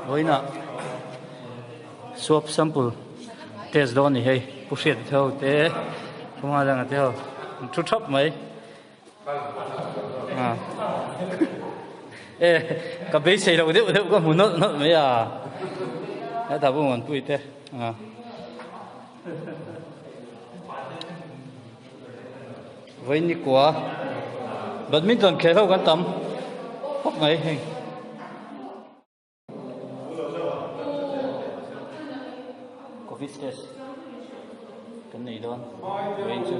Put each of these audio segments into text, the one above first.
Vawiinah swab sample test dawn a ni hei pu hriat te ho te pu Hmalanga te ho an thu thap mai a e ka beisei loh deuh deuh ka hmu nawlh nawlh mai a hetah pawh Muanpui te a. Vawiin ni kua badminton khel ho kan tam khawp mai hei. Covid test kan nei dawn vawiin chu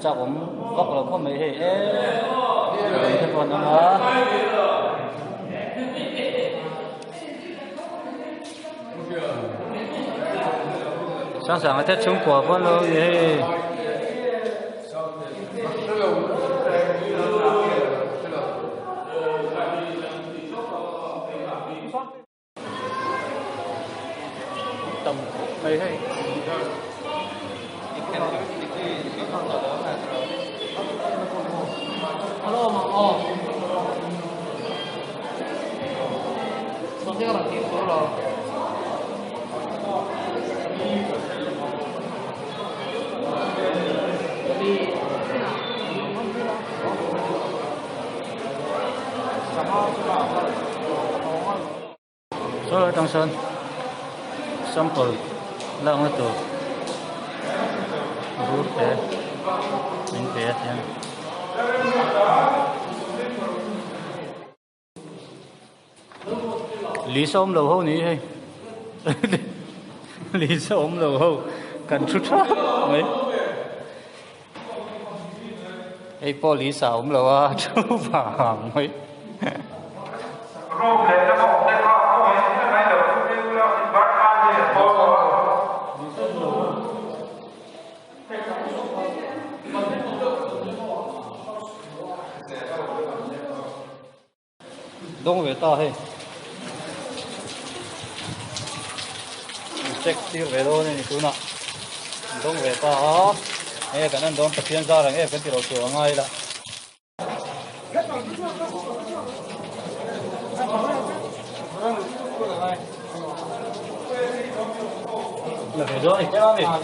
chak awm vak lo khawp mai hei e te pawh an awm a. Sang sanga te chhungkua pawh an lo ni hei. Tam khawp mai hei. Saw lai atang sawn sample lakna tur bur te min pe a tiang. Lisa awm lo ho ni hei Lisa awm lo ho kan thu thap mai hei pawh Lisa awm lo a thu vang mai. Dawng ve ta hei check tir ve dawn a ni tunah dawng ve ta a hei kan en dawn Pathian zar ang em kan ti lo tur a ngai la. La ve dawn a ni tlem a mi.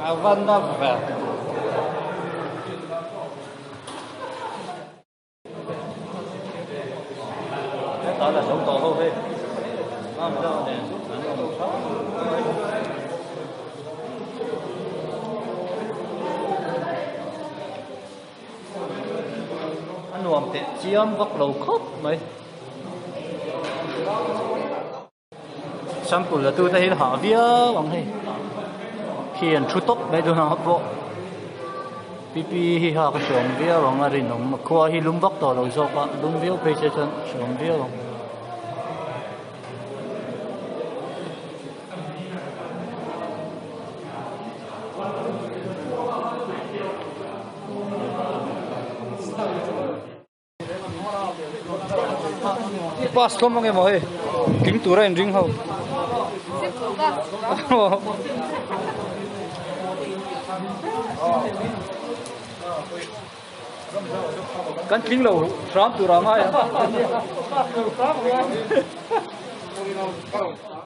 A van na ve. Hetah la zo tawh ho hei. Mam deuh nen an awm tha. A nuam teh chiam vak lo khawp mai. Sample la tute hi hah viau ang hei khi an thu tawp mai dawn a pawh pipi hi hak a hreawm viau ang a rinawm a khua hi lum vak tawh lo zawk a lum viau phei se chuan hreawm viau ang. Bus tlawm ange maw hei tling tur a in ring ho kan tling lo hram tur a ngai ang.